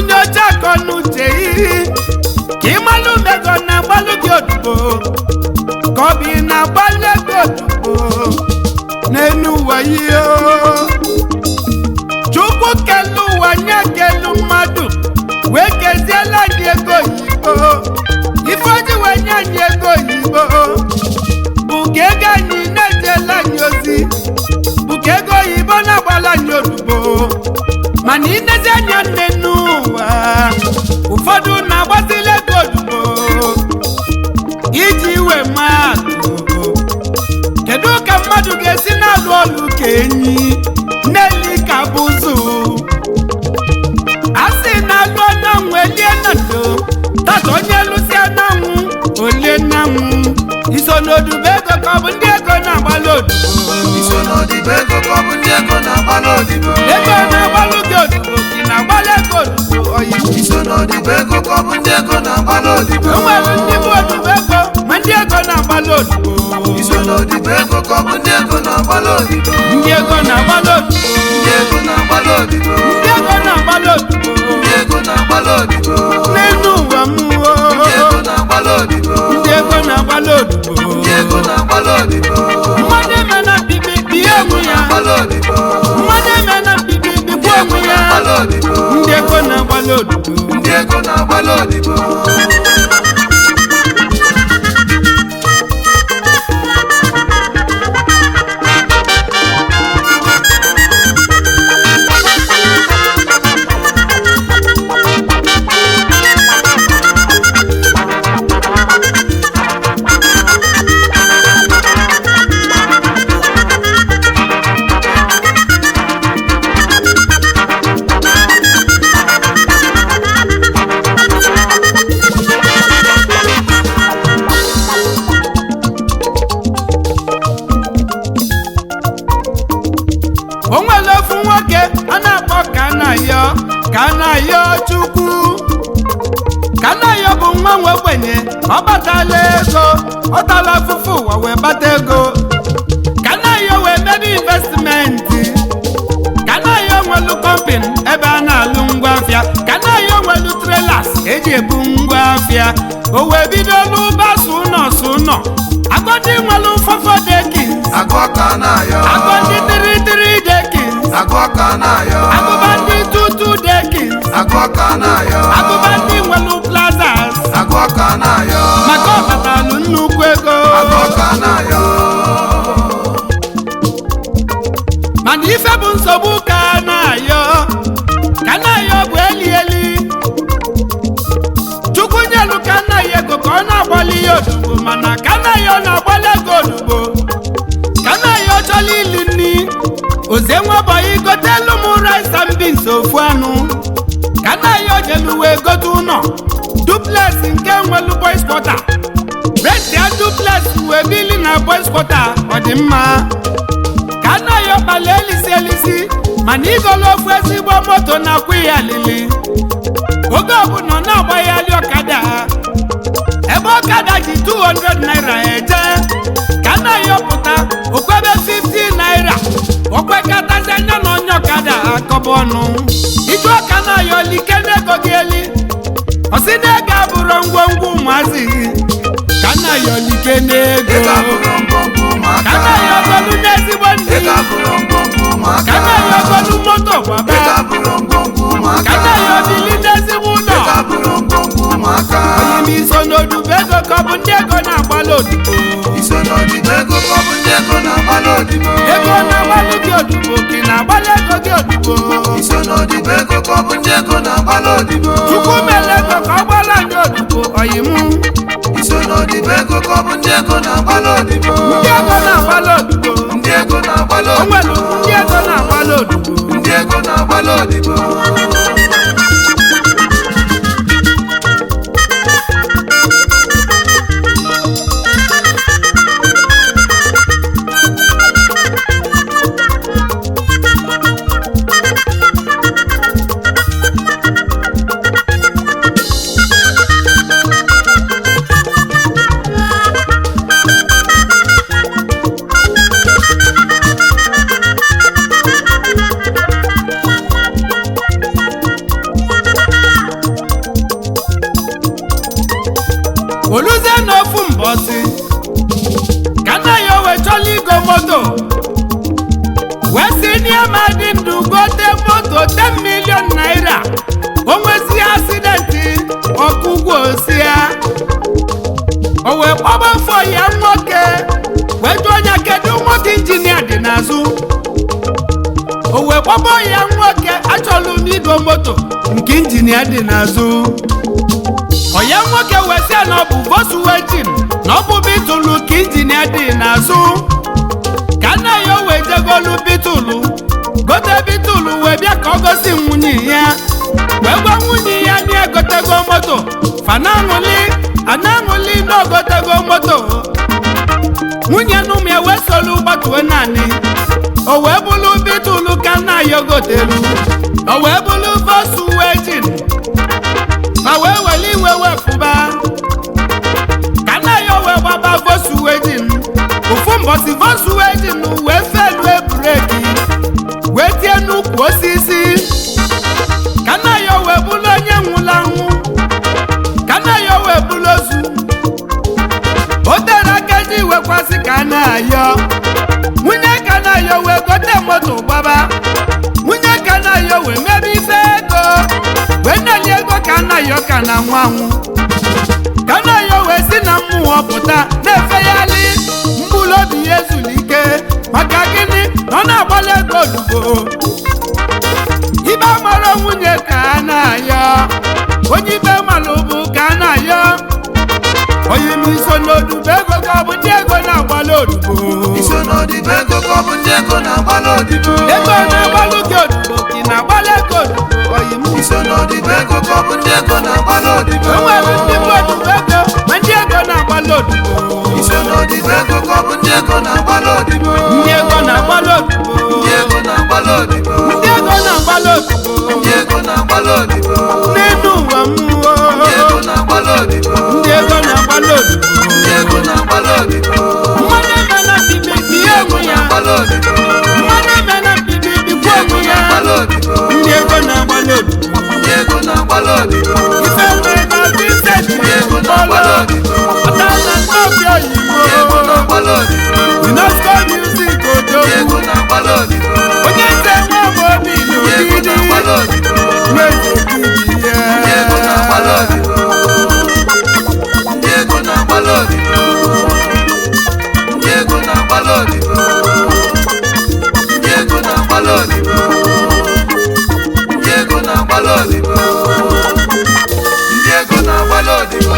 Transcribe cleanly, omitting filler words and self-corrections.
Nyocha akọ n'uche gị ka ịmalụ mego na-agbalụ gị odibo, ka ọ bụ ị na-agbalụ ego odibo n'elu ụwa ihe. Chukwu kelu ụwa nye kelu mmadụ wee keziela anyị ego oyibo. Ife oji wee nye anyị ego oyibo bụ ka ego anyị na-ejela anyị ozi, bụ ka ego oyibo na-agbala anyị odibo. Mana inezi anya nne n'ụwa, ụfọdụ na-agbazili ego odibo iji wee maa atụ. Kedu ka mmadụ ga-esi na-alụ ọlụ ka enyi na-eli ka bụzụ? A sị na alụọ n'anwụ elie na ndo tata, onye lụsịa n'anwụ olie n'anwụ. Iso n'odibo ego ka ọ bụ ndị ego na-agbalụ odibo? Iso n'odibo ego ka ọ bụ ndị ego na-agbalụ odibo? Ego na-agbalụ gị odibo ka ị na-agbalụ ego odibo oyi? Iso n'odibo ego ka ọ bụ ndị ego na-agbalụ odibo? O nwere ndị bụ odibo ego ma ndị ego na-agbalụ odibo. Iso n'odibo ego ka ọ bụ ndị ego na-agbalụ odibo? Ndị ego na-agbalụ odibo. Ndị ego na-agbalụ odibo. Ndị ego na-agbalụ odibo. Ndị ego na-agbalụ odibo. N'elu ụwa mmụọ. Ndị ego na-agbalụ odibo. Ndị ego na-agbalụ odibo. Ndị ego na-agbalụ odibo. Mmadụ eme na mbibi bie onwe ya. Na-agbalụ odibo. Mmadụ eme na mbibi bikwa onwe ya. Na-agbalụ odibo. Ndị ego na-agbalụ odibo. Ndị ego na-agbalụ odibo. O nwere ofu nwoke a na-akpọ Kanayo. Kanayo Chukwu. Kanayo bụ nwa nwe ogbenye. Ọ batala ego, ọ tala afụfụ ụwa wee bata ego. Kanayo wee mebe investment. Kanayo nwelu company ebe a na-alụ ngwa afịa. Kanayo nwelu trailers eji ebu ngwa afịa. O wee bido n'ụba sụ ụnọ sụ ụnọ agọdị nwelu fọfọ decking. Agụ ka na-ayọ. Agọdị three three decking. Agụ ka na-ayọ. Agụba ndị two two decking. Agụ ka na-ayọ. Agụba ndị nwelu plazas. Agụ ka na-ayọ. Maka ọ batalụ nnukwu ego. Agụ ka na-ayọ. Mana ife bụ nsogbu ka na-ayọ, ka na-ayọ bụ eli eli. Chukwu nyelu ka na-ayọ ego ka ọ na-agbalị ya odibo, mana ka na-ayọ na-agbalị ego odibo. Ka na-ayọ chọla ili nni ozie nwebọyị, gotelu m rice and beans, ofu anụ. Ka na-ayọ jelu wee gote ụnọ duplex nke nwelu boys quarter, rent ya duplex wee bili na boys quarter. Ọ dị mma ka anaghị ọkpala elisi elisi, mana igolo ofu ezigbo moto na-akwụ ya lili. Oge ọbụla ọ na-agbaghalị ọkada, ebe ọkada ji 200 naira eje, ka anaghị ọpụta okwebe 50 naira, okwekatazi anya na onye ọkada akọba ọnụ. Iju ọka na-ayọ like n'ego gị eli, ọsị na ego abụrụ ngwongwo ụmụazị. Ka anaghị olike n'ego. Ego abụrụ ngwongwo ụmụaka. Ka anaghị ọgọlụ n'ezigbo ndị. Ego abụrụ ngwongwo ụmụaka. Ka anaghị ọgọlụ moto gbaba. Ego abụrụ ngwongwo ụmụaka. Ka anaghị obili n'ezigbo ụlọ. Ego abụrụ ngwongwo ụmụaka. Onye m, iso n'odibo ego ka ọ bụ ndị ego na-agbalụ odibo? Iso n'odibo ego ka ọ bụ ndị ego na-agbalụ odibo? Ego na-agbalụ gị odibo ka ị na-agbalụ ego gị odibo? Iso n'odibo ego ka ọ bụ ndị ego na-agbalụ odibo? Chukwu mere ego ka ọ gbalụ anyị odibo, oyi m. Iso n'odibo ego ka ọ bụ ndị ego na-agbalụ odibo? Ndị ego na-agbalụ odibo. Ndị ego na-agbalụ O nwere odibo. ndị ego na-agbalụ odibo. Ndị ego na-agbalụ odibo. Oluzie n'ofu mbọsị, Kanayo wee chọla igo moto, wee si n'ịma dị ndụ gote moto 10 million naira. O nwezi accident, ọkụ ụgwọ osi ya. O wee kpọba afọ ya nwoke, wee jụọ ya kedu moto injinia dị n'azụ. O wee kpọba ya nwoke, achọlụ m igo moto nke injinia dị n'azụ. Ọya nwoke wee sị ya na ọ bụ Volkswagen, na ọ bụ Beetle ka injinia dị n'azụ. Ka nna ya o wee jegolu Beetle, gote Beetle, wee bịa ka ọ gosi nwunye ya, wee gwa nwunye ya na egotego moto. Fana aṅụli ana-aṅụli na ogotego moto. Nwunye na ụmụ ya wee solu gbatue naanị. O wee bụlụ Beetle ka nna ya gotelu, o wee bụlụ Volkswagen. Ma wee were iwe wepụba ka nna ya wee gbaba Volkswagen. Ofu mbọsị, Volkswagen wee felue brake, wee tie n'ukwu osisi. Ka nna ya wee bụrụ onye nwụrụ anwụ, ka nna ya wee bụrụ ozu. O tere aka ji wekwasị ka na-ayọ nwunye. Ka na-ayọ wee gote moto gbaba. Nwunye ka na-ayọ wee mebe ife ego, wee na-eli ego. Ka na-ayọ ka na nwa anwụ, ka na-ayọ wee si na mmụọ pụta na-efegharị. Mkpụrụ obi ya ezuru ike. Maka gịnị? Na ọ na-agbalị ego odibo. Ibe mara nwunye ka a na-ayọ, onye ibe mara bụ ka a na-ayọ. Onye ime iso n'odibo ego ka ọ bụ ndị ego na-agbalị odibo? Iso n'odibo ego ka ọ bụ ndị ego na-agbalị odibo? Ego na-agbalụ gị odibo ka ị na-agbalị ego odibo, oyi m? Iso n'odibo ego ka ọ bụ ndị ego na-agbalị odibo? E nwere ndị bụ odibo ego ma ndị ego na-agbalị odibo. Iso n'odibo ego ka ọ bụ ndị ego na-agbalị odibo? Ndị ego na-agbalị odibo. Ndị ego na-agbalị odibo. Ndị ego na-agbalị odibo. Ndị ego na-agbalị odibo. N'elu ụwa mmụọ. Ndị ego na-agbalị odibo. Ndị ego na-agbalị odibo. Ndị ego na-agbalị odibo. Mmadụ emela mbibi ihe Ego onwe ya. na-agbalị odibo. Mmadụ emela mbibi Ndị bikwa ego onwe ya. na-agbalị odibo. Ndị ego na-agbalị odibo. Ndị ego na-agbalị odibo. Ife nwere na Vincent. Ndị ego na-agbalị odibo. Ọta na nnọbịa oyibo. Ndị ego na-agbalị odibo. UNESCO Music. Ndị Odogwu. ego na-agbalị odibo. Onye nze nwa m obi Ndị ego n'ogidi. na-agbalị odibo. Nweze gidi ya. Ndị ego na-agbalị odibo. Ndị ego na-agbalị odibo. Ndị ego na-agbalị odibo. Ndị ego na-agbalị odibo. Ndị ego na-agbalị odibo. Ndị ego na-agbalị odibo.